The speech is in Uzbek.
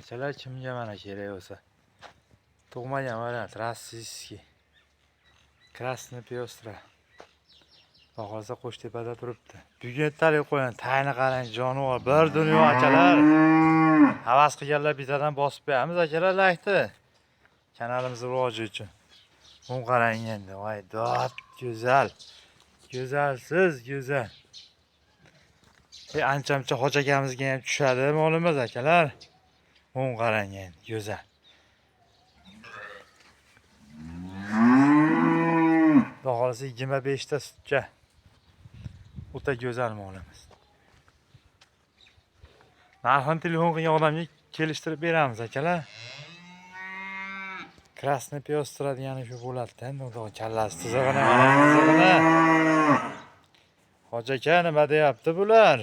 Akalar, kimga mana kerak bo'lsa. Tug'magan variant, российский. Красный пестра. Xudo xohlasa, Qo'shtepada turibdi. Bugun ertalik qo'ygan, tayni qarang, jonivor, bir dunyo, akalar. Havas qilganlar bittadan bosib qo'yamiz, akalar, laykni. Kanalimiz rivoji uchun. Buni qarang endi, voy dod, go'zal. Go'zalsiz, go'zal. Ancha-muncha hoji akamizga ham tushadi molimiz, akalar. Buni qarang endi, go'zal. Xudo xohlasa, 25 ta sutga. O'ta go'zal molimiz. Narxini telefon qilgan odamga kelishtirib beramiz, akalar. Красный пестра degani shu bo'ladi-da, endi xudo kallasi tuzig'ini, mana tuzig'ini. Hoji aka, nima deyapti bular?